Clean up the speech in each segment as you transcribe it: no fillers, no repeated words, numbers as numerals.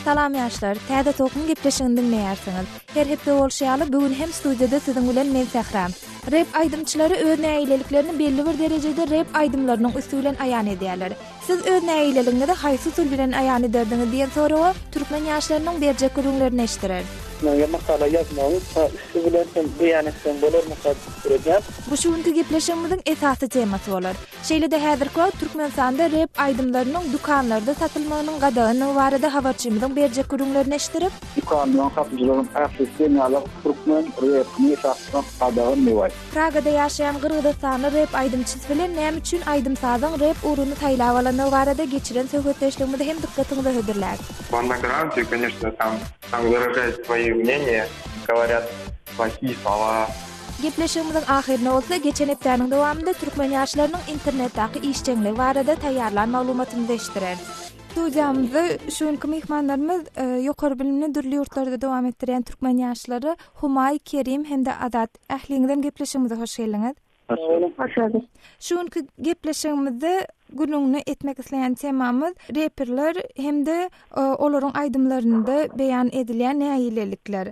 Salam ýaşlar, Täze Tolkun gepleşigini diňleýärsiňiz. Her hepde bolşy ýaly, bu gün hem studiýada siziň bilen men Sähra. Rep aýdymçylary öz nägileliklerini belli bir derejede rep aýdymlarynyň üsti bilen aýan edýärler. Siz öz nägileligiňizi haýsy usul bilen aýan ederdiňiz diýen soraga türkmen ýaşlarynyň berjek gürrüňlerini eşitdireris. Maňa makala ýazmagyň üsti bilen hem beýan etseň bolarmyka diýip pikir edýän. Bu şu günki gepleşigimiziň esasy temasy bolar. Şeýle-de häzirki wagt Türkmenistanda rep aýdymlarynyň dükanlarda satylmagynyň gadaganlygy barada habarçymyzyň berjek gürrüňlerini eşitdirip, Dükanlaryň satyjylaryň ählisi diýen ýaly türkmen repini satmak gadagan diýip aýtdy. Pragada ýaşaýan gyrgyzystanly rep aýdymçysy bilen näme üçin aýdym-sazyň rep ugruny saýlap alandygy barada geçiren söhbetdeşligimizi hem dykgatyňyza hödürläris. W undergrounde, конечно, tam tam wyražают свои мнения, говорят плохие слова. Gepleşigimiziň ahyrynda bolsa geçen hepdäniň dowamynda türkmen ýaşlarynyň internetdaky işjeňligi barada taýýarlan maglumatymyzy eşitdireris. Studiýamyzda şu günki myhmanlarymyz ýokary bilimini dürli ýurtlarda dowam etdirýän türkmen ýaşlary Humaý, Kerim hem-de Azat. Ähliňizem gepleşigimize hoş geldiňiz. Hoş gördük. Hoş gördük. Şu günki gepleşigimizde gürrüňini etmek isleýän temamyz reperler hem-de olaryň aýdymlarynda beýan edilýän nägilelikler.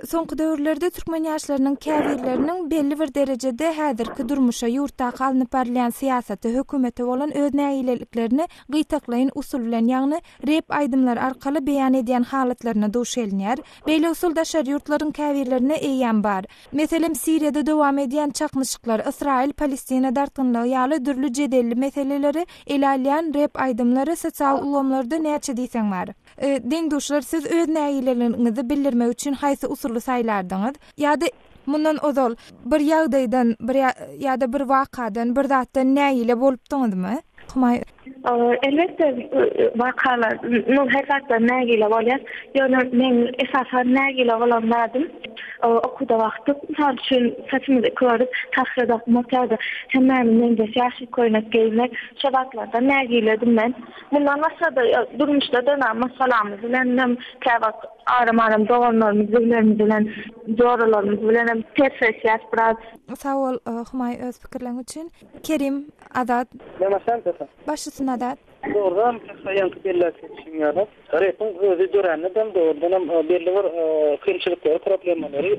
Soňky döwürlerde türkmen ýaşlarynyň käbirleriniň belli bir derejede häzirki durmuşa, ýurtdaky alnyp barylýan syýasata, hökümete bolan öz nägileliklerini gytaklaýyn usul bilen, ýagny rep aýdymlary arkaly beýan edýän halatlaryna duş gelinýär. Beýle usul daşary ýurtlaryň käbirlerinde eýýäm bar. Meselem, Siriýada dowam edýän çaknyşyklar, Ysraýyl-Palestina dartgynlygy ýaly dürli jedelli meseleleri ele alýan rep aýdymlary sosial ulgamlarda näçe diýseň bar. Deň-duşlar, siz öz nägileligiňizi bildirmek üçin haýsy usuly saýlardyňyz? Ýa-da mundan ozal bir ýagdaýdan, bir ýa-da bir wakadan, bir zatdan nägile bolupdyňyzmy? Humaý. Elbetde, wakalar, her zatdan nägile bolýas. Ýöne meň esasan nägile bolan zadym, okuwda wagtym, mysal üçin, saçymyzy körüp, tahýa dakmak ýa-da hemmämiz meňzeş ýaşyl köýnek geýmek, şo zatlardan nägiledim men. Mundan başga-da, durmuşda-da maşgalamyz bilenem, käwagt aram-aram doganlarymyz, jiglerimiz bilen, joralarymyz bilenem tersleşýäs biraz. Sag bol, Humaý öz pikirleň üçin. Kerim, Azat. Näme sen sesi? Baş üstüne Azat. Dogrudanam Sähra ýaňky belläp geçişiň ýaly, repiň özi dörände-dem dogrudanam belli bir kynçylyklary, problemalary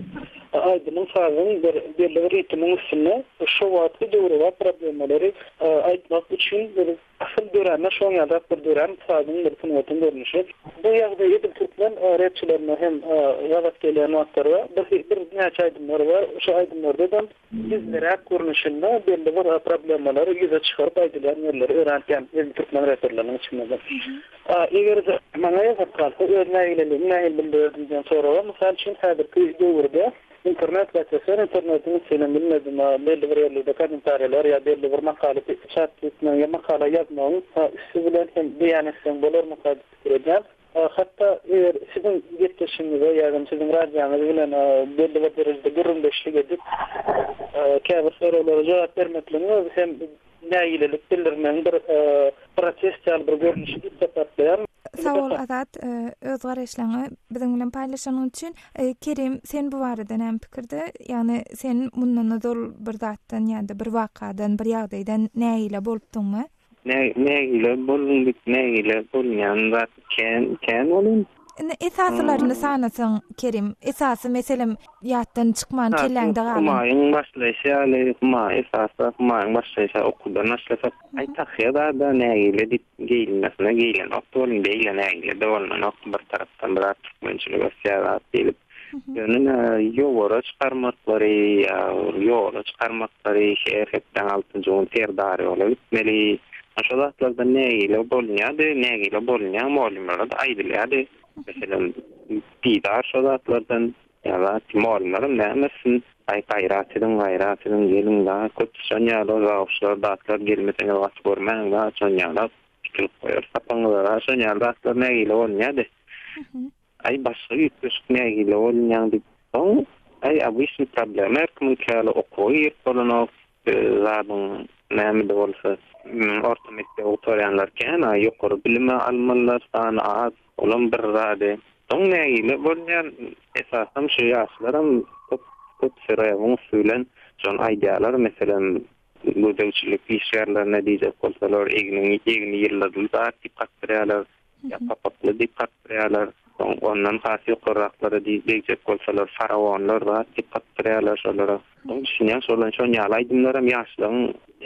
aýdymyň, sazyň bir belli bir ritmiň üstünde şo wagtky döwrebap problemalary aýtmak üçin bir asyl dörände şoň ýaly bir dörän sazyň bir sungatyň görnüşi. Bu ýagdaý edil türkmen repçilerinde hem gabat gelýän wagtlary bar. Bir birnäçe aýdymlar bar. Şo aýdymlarda-da Gizliräk görnüşinde belli bir problemalary ýüze çykaryp aýdylýan ýerleri örän kän edil türkmen reperleriniň içinde-de. Eger-de maňa ýazyp galsa, öz nägileligimi nähili bildirerdim diýen soraga, mysal üçin, häzirki döwürde internet gaçaşar, internetiň üsti bilen bilmedim, belli bir ýerlerde kommentariýalar ýa belli bir makala çap etmegiň ýa makala ýazmagyň üsti bilen hem beýan etseň bolarmyka diýip pikir edýän. Hatda eger siziň gepleşigiňize, ýagny siziň radioňyz bilen belli bir derejede gürrüňdeşlik edip, käbir soraglara jogap bermekligiň özi hem nägilelik bildirmegiň bir protest ýaly bir görnüşi diýip hasaplaýaryn. Sag bol Azat, öz garaýyşlaryňy biziň bilen paýlaşanyň üçin. Kerim, sen bu barada näme pikirde? Ýagny sen mundan ozal bir zatdan ýa-da bir wakadan, bir ýagdaýdan nägile bolupdyňmy? Nägile bolduň diýip nägile bolunýan zat kän kän welin. Indi esasylaryny sanasaň Kerim, esasy meselem ýatdan çykman kelläňde galan. Humaýyň başlaýşy ýaly Humaý esasy Humaýyň başlaýşy okuwdan başlasak aý tahýa zada nägile diýip geýilmesine geýilenokdy welin beýle nägile-de bolnanokdy bir tarapdan bir zat türkmençilik ösýär zat diýlip. Ýöne ýowara çykarmaklary ýa ýola çykarmaklary her hepdäň altynjy güni Serdar ýola gitmeli. Şo zatlardan nägile bolunýardy, nägile bolunýar, mugallymlara-da aýdylýardy. Meselem, bizar şo zatlardan ýa zat, mugallymlaram näme etsin, aý gaýrat ediň, gaýrat ediň, geliň zat, köp şon ýaly zawuçlar zatlar gelmeseňiz gaty görmäň zat, şon ýalak tikilip goýar sapagyňyza zat, şon ýaly zatlar nägile bolunýardy. Aý başga üýtgeşik nägile bolunýaň diýip soň aý obyçnyý problema her kimiňki ýaly okuwa girip bolanok zadyň nämede bolsa orta mekdebi gutarýanlar kän a ýokary bilimi almalylar sany az olam bir zady soň nägile bolunýar esasam şu ýaşlaram köp köpüsi rewiň üsti bilen. Şony aýdýarlar, meselem, gözegçilik işgärlerine diýjek bolsalar, egniň egni ýyldyzly zat diýip kakdyrýarlar, ýa papakly diýip kakdyrýarlar. Soň ondan has ýokarraklara diýip degjek bolsalar, faraonlar zat diýip kakdyrýarlar şolara. Soň düşünýän şolar şon ýaly aýdymlaram ýaşlygyň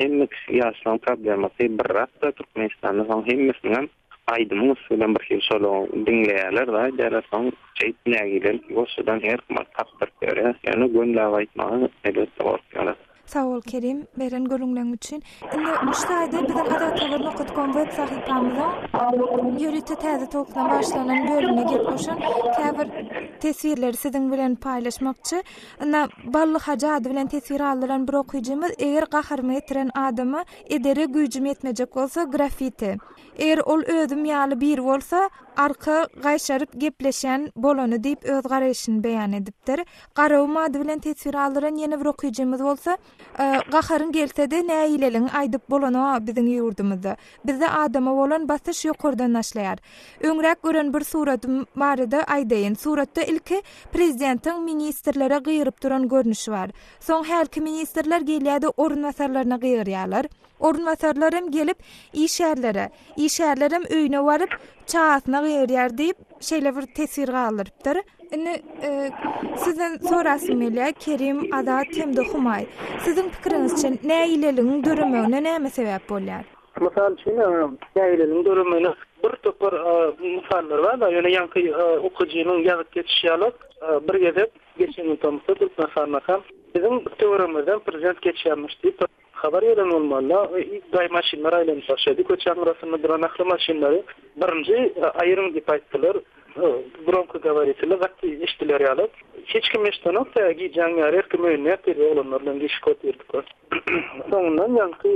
hemme kişi ýaşlygyň problemasy birrakda Türkmenistanda soň hemmesiniňem aýdymyň üsti bilen bir hili şoly diňleýärler zat edýärler soň şeýdip nägilelik ýuwaşjadan her kim alyp kakdyryp berýär ýöne gönüläp aýtmaga elbetde gorkýarlar. Sag bol Kerim, beren gürrüňleň üçin. Indi şu taýda biziň Azathabar nokat kom web sahypamyzyň ýörite täze tolkuna bagyşlanan bölümine gelip goşan käbir teswirleri siziň bilen paýlaşmakçy. Ynha, Bally Hajy ady bilen teswir galdyran bir okyjymyz, Eger gaharymy getiren adama edere güýjüm ýetmejek bolsa, graffiti. Eger ol özüm ýaly biri bolsa, arka gaýşaryp gepleşýän bolany diýip öz garaýşyny beýan edipdir. Garagum ady bilen teswir galdyran ýene bir okyjymyz bolsa, Gaharyň gelse-de nägileligiňi aýdyp bolanoga biziň ýurdumyzda. Bizde adama bolan basyş ýokardan başlaýar. Öňräk gören bir suratym barada aýdaýyn. Suratda ilki prezidentiň ministrlere gygyryp duran görnüşi bar. Soň hälki ministrler gelýär-de orunbasarlaryna gygyrýarlar. Orunbasarlaram gelip işgärlere, işgärlerem öýüne baryp çagasyna gygyrýar diýip, şeýle bir teswir galdyrypdyr. Indi sizden sorasym gelýär, Kerim, Azat hem-de Humaý, siziň pikiriňizçe nägileligiň döremegine näme sebäp bolýar? Mysal üçin, nägileligiň döremegine bir topar mysallar bar-da, ýöne ýaňky okyjynyň ýazyp geçişi ýaly, bir gezek geçen ýyl tomusda Türkmenistandakam biziň töweregimizden prezident geçýärmiş diýip, Habar gelen bolmaly-da, gaý maşynlar aýlanyp başlady. Köçäň gyrasynda duran ähli maşynlary birinji aýyryň diýip aýtdylar. Gromkogoworitelli gaty eşidiler ýaly. Hiç kim eşidenok, tä gijäň ýary her kim öýünde ýatyrdy, oglanlar bilen gişik otyrdyk. Soňundan ýaňky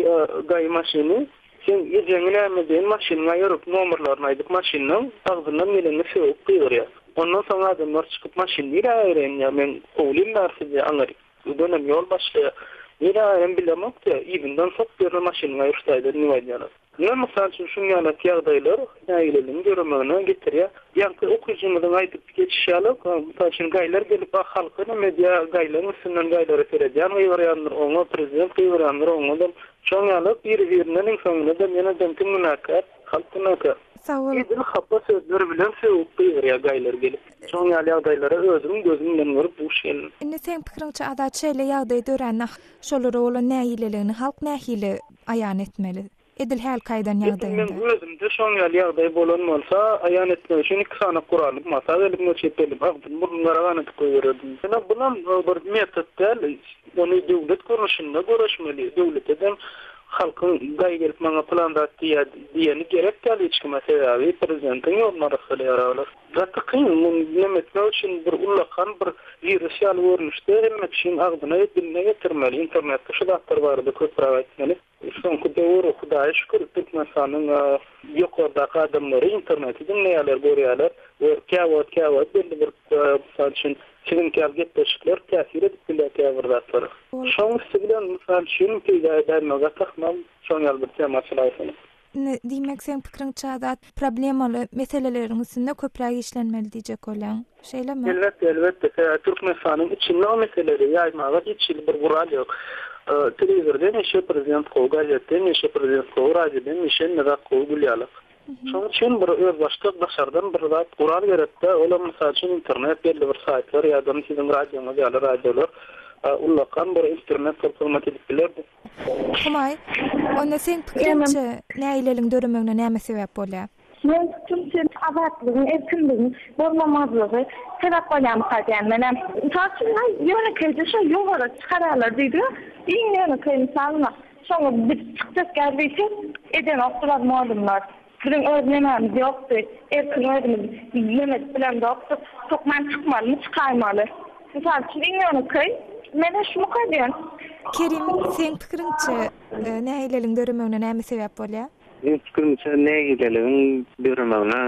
gaý maşyny Seň ejeňi näme diýen maşynyňy aýyryp, nomerlerini aýdyp maşynyň agzyndan gelenini sögüp gygyrýar. Ondan soň adamlar çykyp maşyny nirä aýyraýyn ýa meň howlym bar sizde aňyryk. Ödenem ýol başlaýar. Nirä aýran bilemok diýýär. Yzyndan sok ýerine maşynyňy aýryşdaýda diýip aýdýarlar. Ine, mysal üçin, şuň ýalak ýagdaýlar nägileligiň döremegine getirýär. Ýaňky okyjymyzyň aýdyp geçişi ýaly, mysal üçin, gaýlar gelip, ah, halka neme edýär, gaýlaryň üstünden gaýlara seredýän gygyrýandyr, oňa prezident gygyrýandyr, oňa-da. Şoň ýaly biri-birinden iň soňunda-da ýene-de kim günäkär? Halk günäkär. Sag bol. Edil hapa sözler bilen sögüp gygyrýar gaýlar gelip. Şoň ýaly ýagdaýlara özüm gözüm bilen görüp duş geldim. Indi seň pikiriňçe Azat şeýle ýagdaý dörände şolara bolan nägileligini halk nähili aýan etmeli? Edil hälki aýdan Edil ýagdaýyňda. meň özümde şoň ýaly ýagdaý bolan bolsa aýan etmek üçin iki sany guralyp mata gelip göçüp gelip agzyny burnuny gara gan edip goýbererdim. Ýöne bulam bir metod däl ony döwlet görnüşinde göreşmeli döwletedem Halkyň daýy gelip maňa pylan zat diýýä diýeni gerek däl hiç kime sebäbi prezidentiň ýoluny arassalaýar olar. Gaty kyn muny neme etmek üçin bir ullakan bir wirus ýaly görnüşde hemme kişiň agzyna we diline getirmeli internetde şu zatlar barada köpräk aýtmaly. Soňky döwür hudaýa şükür Türkmenistanyň ýokardaky adamlary interneti diňleýärler görýärler we käwagt käwagt belli bir mysal üçin Siziňki ýaly gepleşikler täsir edip bilýär käbir zatlara. Şoň üsti bilen mysal üçin peýda edäýmegi gaty ahmal şoň ýaly bir tema açylaýsaňyz. Indi diýmek seň pikiriňçe Azat problemaly meseleleriň üstünde köpräk işlenmeli diýjek bolýaň. Şeýlemi? Elbetde elbetde sebäbi Türkmenistanyň içinde o meseleleri ýaýmaga hiç hili bir gural ýok. Telewizorda hemişe prezident gowy, gazetde hemişe prezident gowy, radioda hemişe hemme zat gowy gül ýalak. Şonuň üçin bir özbaşdak daşardan bir zat gural gerekdä, olam mysal üçin internet belli bir saýtlar ýa-da siziň radioňyz ýaly radiolar ullakan bir instrument bolup hyzmat edip bilerdi. Humaý, onda seň pikiriňçe nägileligiň döremegine näme sebäp bolýar? Meň pikirimçe azatlygyň, erkinligiň bolmamazlygy sebäp bolýarmyka diýýän menem. Mysal üçin, ýönekeýje şo ýowara çykararlar diýdiň, iň ýönekeý mysalyna. Şoňa biz çykjak ýaly diýsek, edenokdylar mugallymlar. Biziň öz nemämiz ýokdy, erkin özümiz neme edip bilemzokdyk. Hökman çykmalymy, çykaýmaly. Mysal üçin, iň ýönekeý, men-ä şumyka diýen. Kerim, seň pikiriňçe, nägileligiň döremegine näme sebäp bolýar? Meň pikirimçe, nägileligiň döremegine,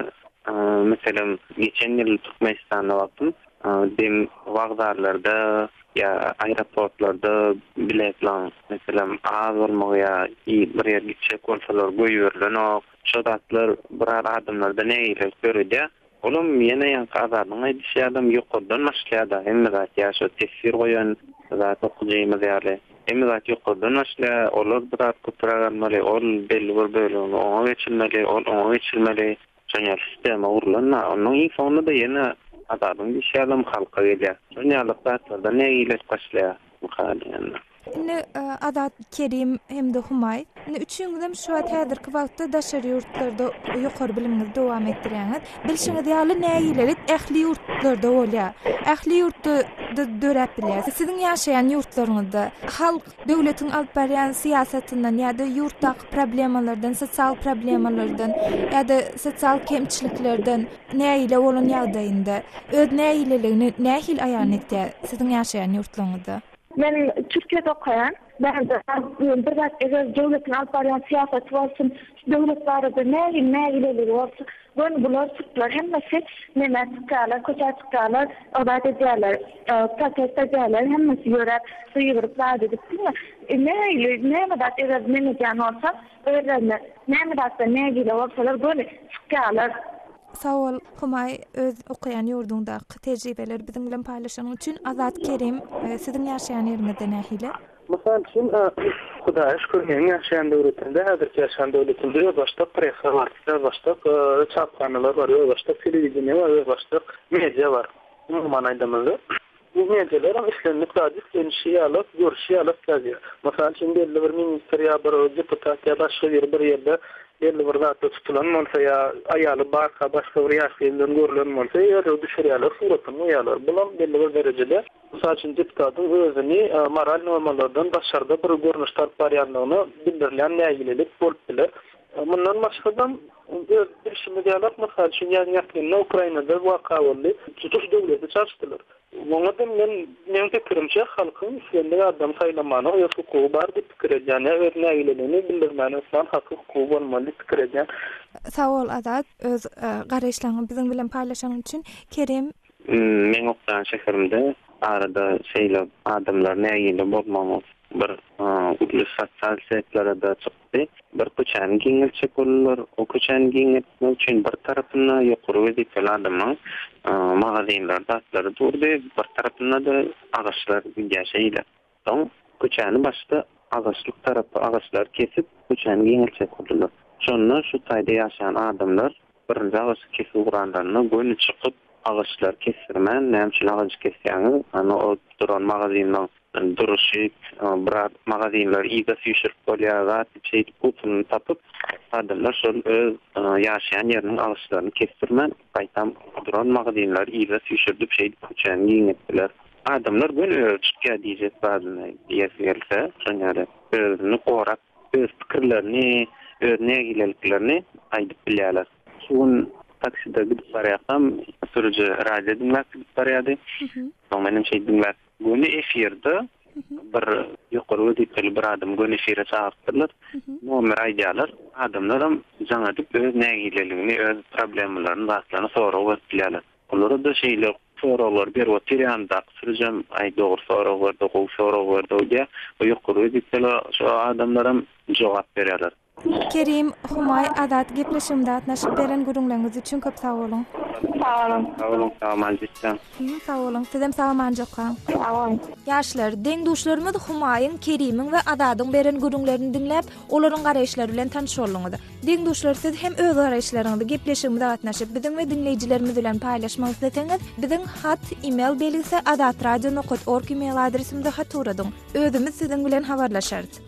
meselem, geçen ýyl Türkmenistanda wagtym, dem wokzallarda ýa aeroportlarda biletlaň meselem az bolmagy ýa bir ýer gitjek bolsalar goýberilenok. Şo zatlar biraz adamlarda nägilelik döredýär. Olam ýene ýaňky Azadyň aýdyşy ýalam ýokardan başlaýar-da hemme zat ýa şo teswir goýan zat okyjymyz ýaly. Hemme zat ýokardan başlaýar, olar bir zat köpräk almaly, ol belli bir bölegini oňa geçirmeli, ol oňa geçirmeli. Şon ýaly sistema gurlan-da. Onnoň iň soňunda-da ýene Azadyň diýşi ýalam halka gelýär. Şon ýaly zatlardan nägilelik başlaýar mykal diýende. Indi Azat Kerim hem-de Humaý, indi üçüňizem şu wagt häzirki wagtda daşary ýurtlarda ýokary bilimiňizi dowam etdirýäňiz. Bilşiňiz ýaly nägilelik ähli ýurtlarda bolýar. Ähli ýurtda-da döräp bilýär. Siziň ýaşaýan ýurtlaryňyzda halk döwletiň alyp barýan syýasatyndan ýa-da ýurtdaky problemalardan, sosial problemalardan ýa-da sosial kemçiliklerden nägile bolan ýagdaýynda öz nägileligini nähili aýan etýär siziň ýaşaýan ýurtlaryňyzda? Men Türkiýede okaýan. Bärde bir zat eger döwletiň alyp barýan syýasaty bolsun, döwlet barada nähili nägileligi bolsa, göni bular türkler hemmesi nämä çykýarlar, köçä çykýarlar, zat edýärler, protest edýärler, hemmesi ýöräp, gygyryp zat edip diňe nähili näme zat eger men edýän bolsam, özlerine näme zatdan nägile bolsalar göni çykýarlar. Sag bol Humaý öz okaýan ýurduňdaky tejribeleri biziň bilen paýlaşanyň üçin. Azat Kerim siziň ýaşaýan ýeriňizde nähili? Mysal üçin, Hudaýa şükür meniň ýaşaýan döwletimde, häzirki ýaşaýan döwletimde özbaşdak pressa bar, özbaşdak çaphanalar bar, özbaşdak telewideniýe bar, özbaşdak media bar. Umuman aýdamyzda. Bu medialaram islendik zady islenişi ýaly, görşi ýaly ýazýar. Mysal üçin, belli bir ministr ýa bir deputat ýa başga biri bir ýerde belli bir zatda tutulan bolsa ýa aýaly barka başga bir ýaş gyz bilen görlen bolsa, ýerlere düşürýärler, suratyny goýýarlar. Bulam belli bir derejede, mysal üçin, deputatyň özüni moral normalardan daşarda bir görnüşde alyp barýandygyna bildirilýän nägilelik bolup biler. Mundan başga-da, öz bilşimiz ýaly, mysal üçin, ýaňy-ýakynda Ukrainada waka boldy. Tutuş döwleti çalyşdylar. Muňa-da men, meň pikirimçe, halkyň islendik adamy saýlamana öz hukugy bar diýip pikir edýän. Ýa öz nägileligini bildirmäne hökman haky, hukugy bolmaly diýip pikir edýän. Sag bol Azat, öz garaýyşlaryňy biziň bilen paýlaşanyň üçin. Kerim. Meň okaýan şäherimde arada şeýle adamlar nägile bolmagyň bir uly sosial setlere-de çykdy. Bir köçäni giňeltjek boldular. O köçäni giňeltmek üçin bir tarapynda ýokary wezipeli adamyň magazinleri, zatlary durdy, bir tarapynda-da agaçlar gidýär şeýle. Soň köçäni başda agaçlyk tarapy agaçlary kesip, köçäni giňeltjek boldular. Şonda şu taýda ýaşaýan adamlar birinji agajy kesip ugranlarynda göni çykyp, agaçlary kesdirmän, näme üçin agajy kesýäňiz, hany o duran magazinleň duruşy, biraz magazinleri yza süýşürip bolýar zat diýip şeýdip usulyny tapyp, adamlar şol öz ýaşaýan ýeriniň agaçlaryny kesdirmän, gaýtam duran magazinleri yza süýşürdip şeýdip köçäni giňeltdiler. Adamlar göni özi çykýar diýjek zadyny diýesi gelse, şon ýaly özüni gorap, öz pikirlerini, öz nägileliklerini aýdyp bilýärler. Şu gün takside gidip barýarkam, sürüji radio diňläp gidip barýardy. Soň menem şeý diňläp, göni efirde bir ýokary wezipeli bir adamy göni efire çagyrypdyrlar. Nomer aýdýarlar. Adamlaram jaň edip öz nägileligini, öz problemalaryny, zatlaryny sorag berip bilýärler. Olara-da şeýle soraglary berip otyr ýanyndaky sürüjem, aý dogry sorag berdi, gowy sorag berdi diýýär. O ýokary wezipeli şo adamlaram jogap berýärler. Kerim, Humaý, Azat gepleşigimize gatnaşyp beren gürrüňleriňiz üçin köp sag boluň. Sag boluň. Sag boluň, sag-aman jitseň. Sag boluň, sizem sag-aman jokaň. Sag boluň. Ýaşlar, deň-duşlarymyz Humaýyň, Kerimiň we Azadyň beren gürrüňlerini diňläp, olaryň garaýyşlary bilen tanyş bolduňyz. Deň-duşlar siz hem öz garaýyşlaryňyzy gepleşigimize gatnaşyp, biziň we diňleýjilerimiz bilen paýlaşmak isleseňiz, biziň hat, email belgisi azatradio nokat org email adresimize hat ugradyň. Özümiz siziň bilen habarlaşarys.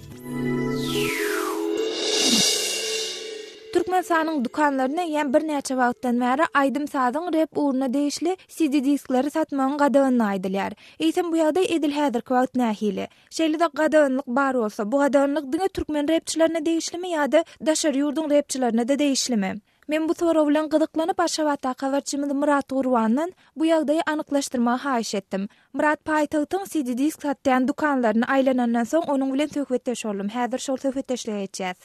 Türkmenistanyň dükanlarynda eýýäm birnäçe wagtdan bäri aýdym-sazyň rep ugruna degişli CD-diskleri satmagyň gadaganlygy aýdylýar. Eýsem bu ýagdaý edil häzirki wagt nähili? Şeýle-de gadaganlyk bar bolsa, bu gadaganlyk diňe türkmen repçilerine degişlimi ýa-da daşary ýurduň repçilerine-de degişlimi? Men bu sorag bilen gyzyklanyp, Aşgabatdaky habarçymyz Myrat Gurbandan bu ýagdaýy anyklaşdyrmagy haýyş etdim. Myrat paýtagtyň CD-disk satýan dükanlaryna aýlanandan soň onuň bilen söhbetdeş boldum. Häzir şol söhbetdeşlige geçýäs.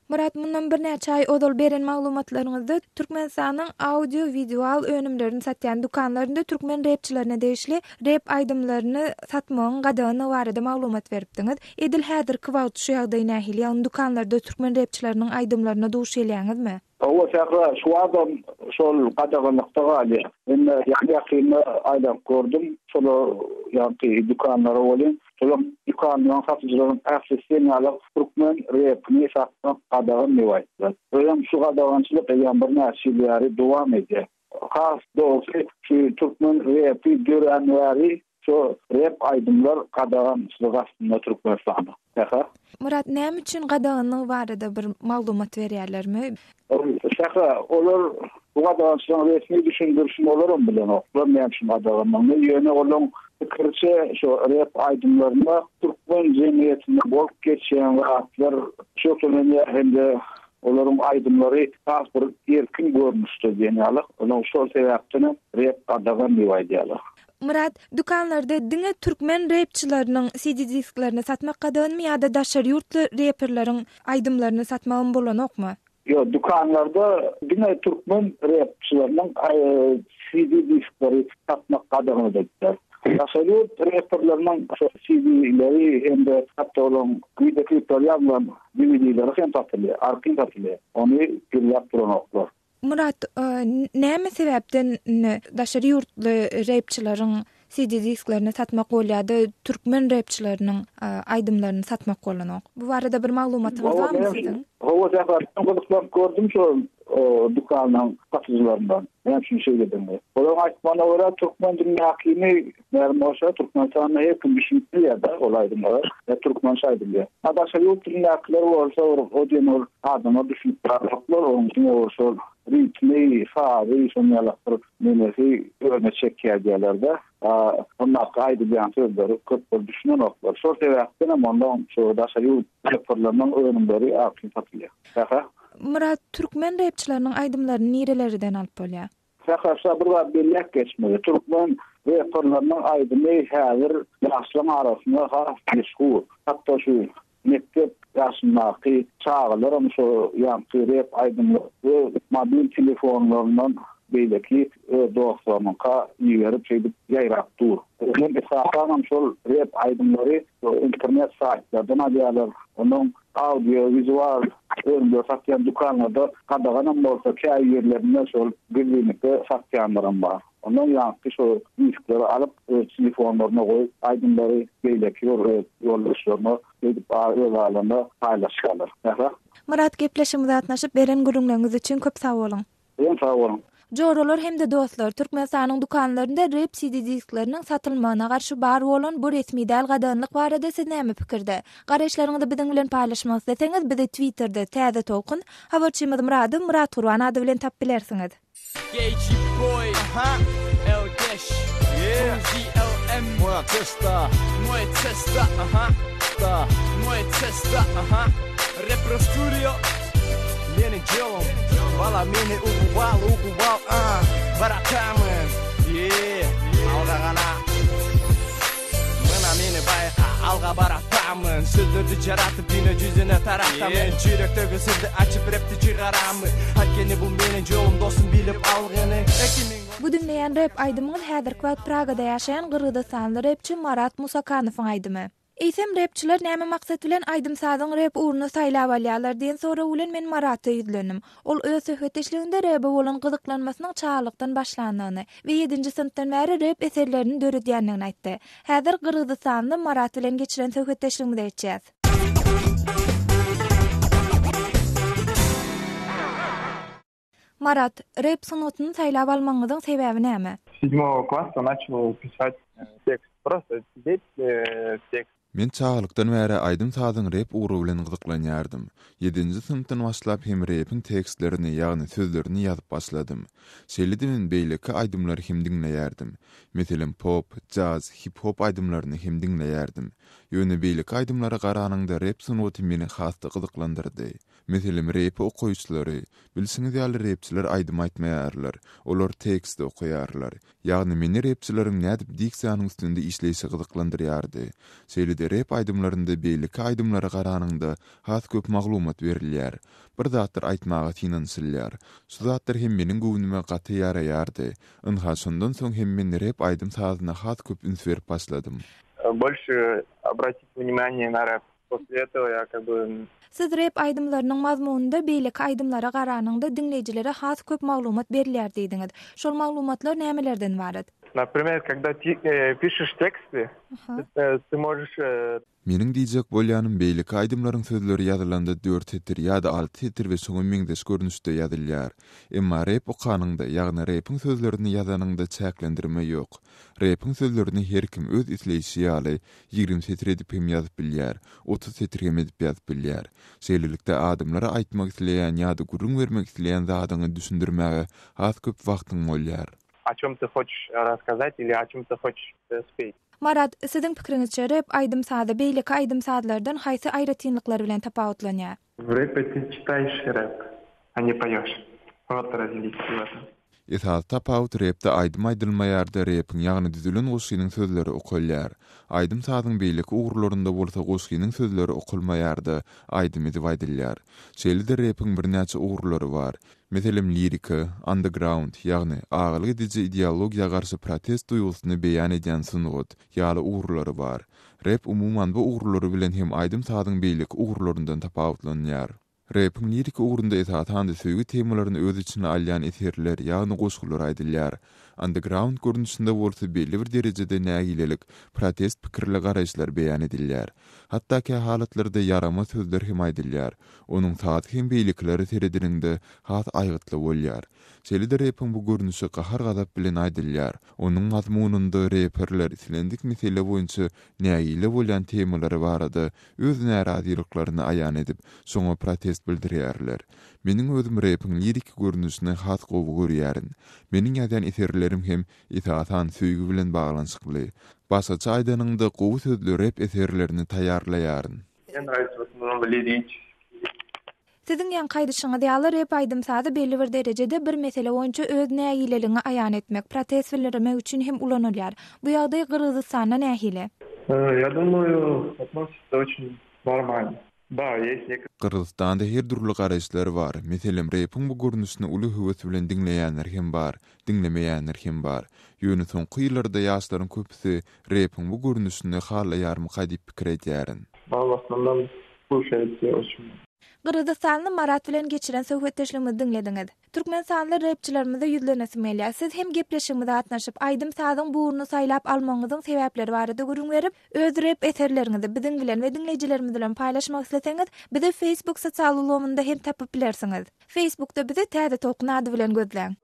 Myrat, mundan birnäçe aý ozal beren maglumatlaryňyzda Türkmenistanyň audio-wizual önümlerini satýan dükanlarynda türkmen repçilerine degişli rep aýdymlaryny satmagyň gadaganlygy barada maglumat beripdiňiz. Edil häzirki wagt şu ýagdaý nähili? Ýagny dükanlarda türkmen repçileriniň aýdymlaryna duş gelýäňizmi? Hawa, Sähra, şu wagtam şol gadaganlykda galýar. Men ýaňy-ýakynda aýlanyp gördüm, şolar ýaňky dükanlara welin, şolaň dükanlaryň satyjylaryň ählisi diýen ýaly türkmen repini satmak gadagan diýip aýtdylar. Özem şu gadagançylyk eýýäm birnäçe ýyl bäri dowam edýär. Has dogrusy şu türkmen repi dörän bäri şu rep aýdymlar gadagançylyk astynda Türkmenistanda. Sähra. Myrat näme üçin gadaganlygy barada bir maglumat berýärlermi? Sähra, olar bu gadagançylygyň resmi düşündirişini olaram bilenoklar näme üçin gadaganlygyny. Ýöne olaň pikiriçe şu rep aýdymlarynda türkmen jemgyýetinde bolup geçýän zatlar şöhlelenýär hem-de Olaryň aýdymlary has bir erkin görnüşde diýen ýaly. Onuň şol sebäpdenem rep gadagan diýip aýdýarlar. Myrat, dükanlarda diňe türkmen repçileriniň CD disklerini satmak gadaganmy ýa-da daşary ýurtly reperleriň aýdymlaryny satmagam bolanokmy? Ýok, dükanlarda diňe türkmen repçileriniň CD diskleri satmak gadagan edilipdir. Daşary ýurt reperleriniň şol CD-leri hem-de hatda olaryň wideo klipleri ýazylan DVD-leri hem satylýar, arkaýyn satylýar. Ony gizläp duranoklar. Myrat, näme sebäpden indi daşary ýurtly repçileriň CD disklerini satmak bolýar-da, türkmen repçileriniň aýdymlaryny satmak bolanok? Bu barada bir maglumatyňyz barmy siziň? Hawa, Sähra, men gyzyklanyp gördüm şol dükanyň satyjylaryndan, näme üçin şeýledigini. Olaryň aýtmagyna görä, türkmen dilindäkini mälim bolşy, Türkmenistanda her kim düşünip bilýär-de ol aýdymlara, ýa türkmençe aýdylýar. A daşary ýurt dilindäkiler bolsa bir o diýen bir adamlar düşünip bilenoklar, onuň diňe bir şol ritmi, sazy, şonuň ýalak bir nemesi özüne çekýär diýýärler-de. A ondaky aýdylýan sözleri köp bir düşünenoklar. Şol sebäpdenem ondan şu daşary ýurt reperleriniň önümleri arkaýyn satylýar. Sähra. Myrat, türkmen repçileriniň aýdymlaryny nirelerden alyp bolýar? Sähra, şa bir zat belläp geçmeli. Türkmen reperleriniň aýdymy häzir ýaşlaryň arasynda has meşhur. Hatda şu mekdep ýaşyndaky çagalaram şo ýaňky rep aýdymlary öz mobil telefonlaryndan beýleki öz dostlarynyňka iberip şeýdip ýaýrap dur. Hem esasanam şol rep aýdymlary internet saýtlardan alýarlar. Onuň audio, wizual önümleri satýan dükanlarda gadaganam bolsa käbir ýerlerinde şol gizlinlikde satýanlaram bar. Ondan ýaňky şo diskleri alyp öz telefonlaryna goýup aýdymlary beýleki bir öz ýoldaşlaryna şeýdip öz aralarynda paýlaşýarlar. Sähra. Myrat gepleşigimize gatnaşyp beren gürrüňleriňiz üçin köp sag boluň. Sizem sag boluň. Joralar hem-de dostlar, Türkmenistanyň dükanlarynda rep CD diskleriniň satylmagyna garşy bar bolan bu resmi däl gadaganlyk barada siz näme pikirde? Garaýyşlaryňyzy biziň bilen paýlaşmak isleseňiz, bizi Twitterde Täze Tolkun, habarçymyz Myrady Myratgurban ady bilen tapyp bilersiňiz. Bu diňleýän rep aýdymyňyz häzirki wagt Pragada ýaşaýan gyrgyzystanly repçi Marat Musakanowyň aýdymy. Eýsem, repçiler näme maksat bilen aýdym-sazyň rep ugruny saýlap alýarlar diýen sorag bilen men Marata ýüzlendim. Ol öz söhbetdeşliginde rebe bolan gyzyklanmasynyň çagalykdan başlandygyny we ýedinji synpdan bäri rep eserlerini döredýändigini aýtdy. Häzir gyrgyzystanly Marat bilen geçiren söhbetdeşligimize geçýäs. Marat, rep sungatyny saýlap almagyňyzyň sebäbi näme? Sedmogo klassa načal pisat tekst. Prosto sidet tekst. Men çagalykdan bäri aýdym-sazyň rep ugry bilen gyzyklanýardym. Ýedinji synpdan başlap hem repiň tekstlerini, ýagny sözlerini ýazyp başladym. Şeýle-de men beýleki aýdymlary hem diňleýärdim. Meselem, pop, jaz, hip-hop aýdymlaryny hem diňleýärdim. Ýöne beýleki aýdymlara garanyňda rep sungaty meni has-da gyzyklandyrdy. Meselem, repi okaýyşlary. Bilşiňiz ýaly repçiler aýdym aýtmaýarlar. Olar teksti okaýarlar. Ýagny meni repçileriň nädip diksiýanyň üstünde işleýşi gyzyklandyrýardy. Şeýle-de rep aýdymlarynda beýleki aýdymlara garanyňda has köp maglumat berilýär. Bir zatlar aýtmaga synanyşylýar. Şu zatlar hem meniň göwnüme gaty ýaraýardy. Ynha şondan soň hem men rep aýdym-sazyna has köp üns berip başladym. Больше обратить внимание на рэп. После этого я как бы. Siz rep aýdymlarynyň mazmunynda beýleki aýdymlara garanyňda diňleýjilere has köp maglumat berilýär diýdiňiz. Şol maglumatlar nämelerden ybarat? Naprimer, когда ti pişeş teksty, ty możeş. Meniň diýjek bolýanym beýleki aýdymlaryň sözleri ýazylanda dört setir ýa-da alty setir we şoňa meňzeş görnüşde ýazylýar. Emma rep okanyňda, ýagny repiň sözlerini ýazanyňda çäklendirme ýok. Repiň sözlerini her kim öz isleýşi ýaly 20 setir edip hem ýazyp bilýär, 30 setir hem edip ýazyp bilýär. Şeýlelikde, adamlara aýtmak isleýän ýa-da gürrüň bermek isleýän zadyňy düşündirmäge has köp wagtyň bolýar. O çem ty hoçeş rasskazat ili o çem ty hoçeş spet? Marat, siziň pikiriňizçe, rep aýdym-sazy beýleki aýdym-sazlardan haýsy aýratynlyklary bilen tapawutlanýar? W repe ty çitaýeş rep, a ne poýoş. Wot razliçiýe w etom. Esasy tapawut repde aýdym aýdylmaýarda repiň ýagny düzülen goşgynyň sözleri okalýar. Aýdym-sazyň beýleki ugurlarynda bolsa goşgynyň sözleri okalmaýarda aýdym edip aýdylýar. Şeýle-de repiň birnäçe ugurlary bar. Meselem lirika, underground, ýagny agalyk ediji ideologiýa garşy protest duýgusyny beýan edýän sungat, ýaly ugurlary bar. Rep umuman bu ugurlary bilen hem aýdym-sazyň beýleki ugurlaryndan tapawutlanýar. Repiň liriki ugrunda esasan-da söýgi temalaryny öz içine alýan eserler, ýagny goşgular aýdylýar. Underground görnüşinde bolsa belli bir derejede nägilelik, protest pikirli garaýyşlar beýan edilýär. Hatda kähalatlarda ýaramaz sözler hem aýdylýar. Onuň sazy hem beýlekilere seredeniňde has aýgytly bolýar. Şeýle-de repiň bu görnüşi gahar-gazap bilen aýdylýar. Onuň mazmunynda reperler islendik mesele boýunça nägile bolýan temalary barada öz närazylyklaryny aýan edip, şoňa protest bildirýärler. Meniň özüm repiň liriki görnüşini has gowy görýärin. Meniň ýazýan eserlerim hem, esasan, söýgi bilen baglanyşykly. Başgaça aýdanyňda, gowy sözli rep eserlerini taýýarlaýaryn. Mne nrawится w osnownom liriçeskiý. Siziň ýaňky aýdyşyňyz ýaly, rep aýdym-sazy belli bir derejede bir mesele boýunça öz nägileligiňi aýan etmek, protest bildirmek üçin hem ulanylýar. Bu ýagdaý Gyrgyzystanda nähili? Ýa dumаю, otnosится oçin normalno. Da, ýest neka. Gyrgyzystanda her dürli garaýyşlar bar. Meselem, repiň bu görnüşini uly höwes bilen diňleýänler hem bar, diňlemeýänler hem bar. Ýöne soňky ýyllarda ýaşlaryň köpüsi repiň bu görnüşini halaýarmyka diýip pikir edýärin. No, w osnovnom sluşaýut oçin. Gyrgyzystanly Marat bilen geçiren söhbetdeşligimizi diňlediňiz. Türkmenistanly repçilerimize ýüzlenesim gelýär. Siz hem gepleşigimize gatnaşyp, aýdym-sazyň bu ugruny saýlap almagyňyzyň sebäpleri barada gürrüň berip, öz rep eserleriňizi biziň bilen we diňleýjilerimiz bilen paýlaşmak isleseňiz, bizi Facebook sosial ulgamynda hem tapyp bilersiňiz. Facebookda bizi Täze Tolkun ady bilen gözläň.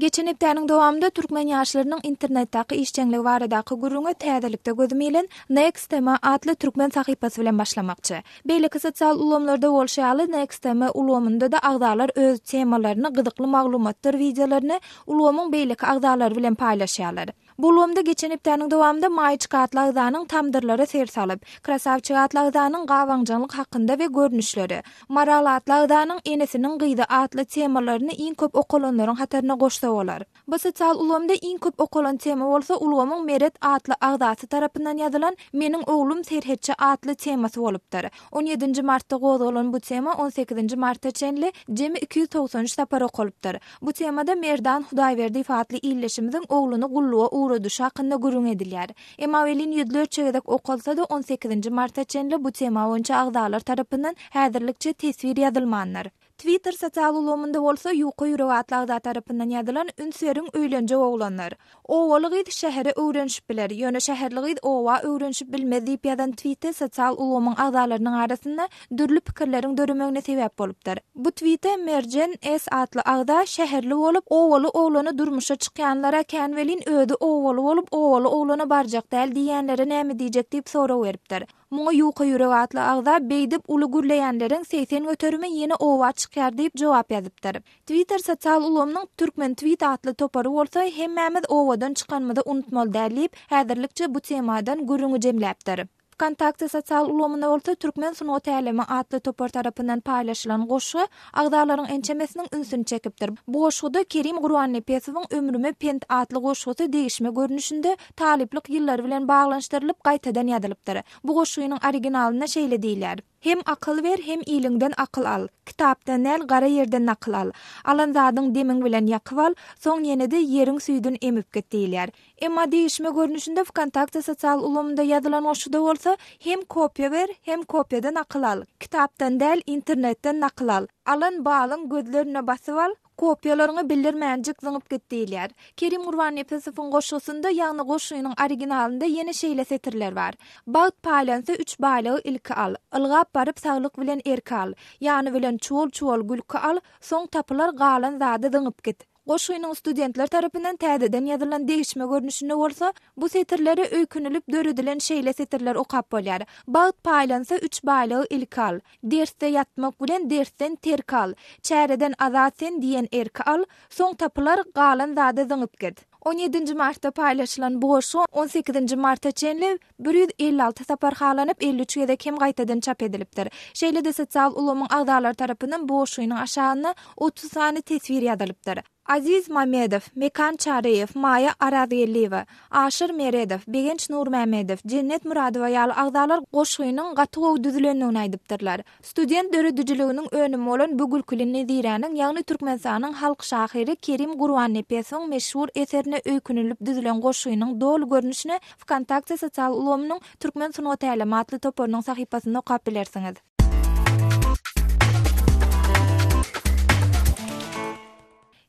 Geçen hepdäniň dowamynda türkmen ýaşlarynyň internetdäki işjeňligi baradaky gürrüňe täzelikde gözüm ilen Nextm atly türkmen sahypasy bilen başlamakçy. Beýleki sosial ulgamlarda bolşy ýaly, Nextm ulgamynda-da agzalar öz temalaryny, gyzykly maglumatdyr wideolaryny ulgamyň beýleki agzalary bilen paýlaşýarlar. Bu ulgamda geçen hepdäniň dowamynda Maýçik atly agzanyň tamdyrlara ser salyp, Krasawçik atly agzanyň gabaňjaňlyk hakynda we görnüşleri, Maral atly agzanyň Enesiniň gyzy atly temalaryny iň köp okalanlaryň hataryna goşsa bolar. Bu sosial ulgamda iň köp okalan tema bolsa ulgamyň Meret atly agzasy tarapyndan ýazylan Meniň oglum serhetçi atly temasy bolupdyr. On ýedinji martda gozgalan bu tema on sekizinji marta çenli jemi 293 sapar okalypdyr. Bu temada Merdan Hudaýberdiýew atly ildeşimiziň ogluny gulluga ugradyşy hakynda gürrüň edilýär. Emma welin ýüzlerçe gezek okalsa-da on sekizinji marta çenli bu tema boýunça agzalar tarapyndan häzirlikçe teswir ýazylmandyr. Twitter sosial ulgamynda bolsa Ýuka ýürek atly agza tarapyndan ýazylan Üns beriň öýlenjek oglanlar. Obaly gyz şähere öwrenişip biler, ýöne şäherli gyz oba öwrenişip bilmez diýip ýazan twiti sosial ulgamyň agzalarynyň arasynda dürli pikirleriň döremegine sebäp bolupdyr. Bu twite Merjen S atly agza şäherli bolup, obaly oglana durmuşa çykýanlara kän welin özi obaly bolup obaly oglana barjak däl diýýänlere näme diýjek diýip sorag beripdir. Muňa Ýuka ýürek atly agza beýdip uly gürleýänleriň 80 göterimi ýene oba çykýar diýip jogap ýazypdyr. Twitter sosial ulgamynyň Türkmen Tweet atly topary bolsa hemmämiz obadan çykanymyzy unutmaly däl diýip, häzirlikçe bu temadan gürrüňi jemläpdir. Wkontakte sosial ulgamynda bolsa Türkmen sungat älemi atly topar tarapyndan paýlaşylan goşgy agzalaryň ençemesiniň ünsüni çekipdir. Bu goşguda Kerim Gurbannepesowyň Ömrüme pent atly goşgusy degişme görnüşinde talyplyk ýyllary bilen baglanyşdyrylyp gaýtadan ýazylypdyr. Bu goşgynyň originalynda şeýle diýilýär. Hem akyl ber, hem iliňden akyl al. Kitapdan däl, gara ýerden nakyl al. Alan zadyň demiň bilen ýakyp al, soň ýene-de ýeriň süýdün emip git diýilýär. Emma degişme görnüşinde Wkontakte sosial ulgamynda ýazylan goşguda bolsa, Hem kopýa ber, hem kopýadan akyl al. Kitapdan däl, internetden nakyl al. Alan balyň gözlerine basyp al, Kopýalaryňy bildirmänjik zyňyp git diýilýär. Kerim Gurbannepesowyň goşgusynda, ýagny goşgynyň originalynda ýene şeýle setirler bar. Bagt paýlansa üç baýlygy ilki al. Ylgap baryp saglyk bilen erki al. Ýany bilen çuwal-çuwal gülki al, soň tapylar galan zady zyňyp git. Goşgynyň studentler tarapyndan täzeden ýazylan degişme görnüşinde bolsa, bu setirlere öýkünilip döredilen şeýle setirler okap bolýar, Bagt paýlansa üç baýlygy ilki al. Dersde ýatmak bilen dersden terk al. Çäreden azat sen diýen erki al, Soň tapylar, galan zady zyňyp git. On ýedinji martda paýlaşylan bu goşgy on sekizinji marta çenli 156 sapar halanyp, 53 gezek hem gaýtadan çap edilipdir. Şeýle-de sosial ulgamyň agzalary tarapyndan bu goşgynyň aşagyna 30 sany teswir ýazylypdyr. Aziz Mamedow, Mekan Çaryýew, Maýa Arazgeldiýewa, Aşyr Meredow, Begenç Nurmämmedow, Jennet Myradowa ýaly agzalar goşgynyň gaty gowy düzülendigini aýdypdyrlar. Student döredijiliginiň önümi bolan bu gülküli neziräniň, ýagny Türkmenistanyň halk şahyry Kerim Gurbannepesowyň meşhur eserine öýkünilip düzülen goşgynyň doly görnüşini Wkontakte sosial ulgamynyň Türkmen sungat älemi atly toparynyň sahypasynda okap bilersiňiz.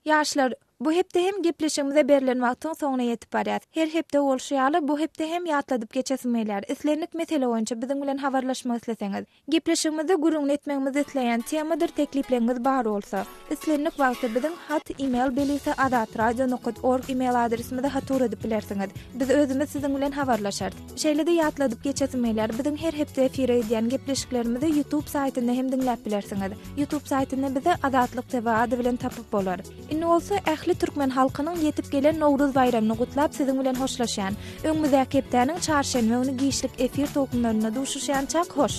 Ýaşlar, bu hepde hem gepleşigimize berlen wagtyň soňuna ýetip barýas. Her hepde bolşy ýaly, bu hepde hem ýatladyp geçesim gelýär. Islendik mesele boýunça biziň bilen habarlaşmak isleseňiz, gepleşigimizde gürrüňini etmegimizi isleýän temadyr teklipleriňiz bar bolsa, islendik wagtda biziň hat email belgisi azatradio nokat org email adresimize hat ugradyp bilersiňiz. Biz özümiz siziň bilen habarlaşarys. Şeýle-de ýatladyp geçesim gelýär, biziň her hepde efire gidýän gepleşiklerimizi YouTube saýtynda hem diňläp bilersiňiz. Youtube saýtynda bizi Azatlyk TV ady bilen tapyp bolar. Indi bolsa ähli türkmen halkynyň ýetip gelen Nowruz baýramyny gutlap siziň bilen hoşlaşýan. Öňümizdäki hepdäniň çarşenbe güni giçlik efir tolkunlarynda duşuşýançak hoş.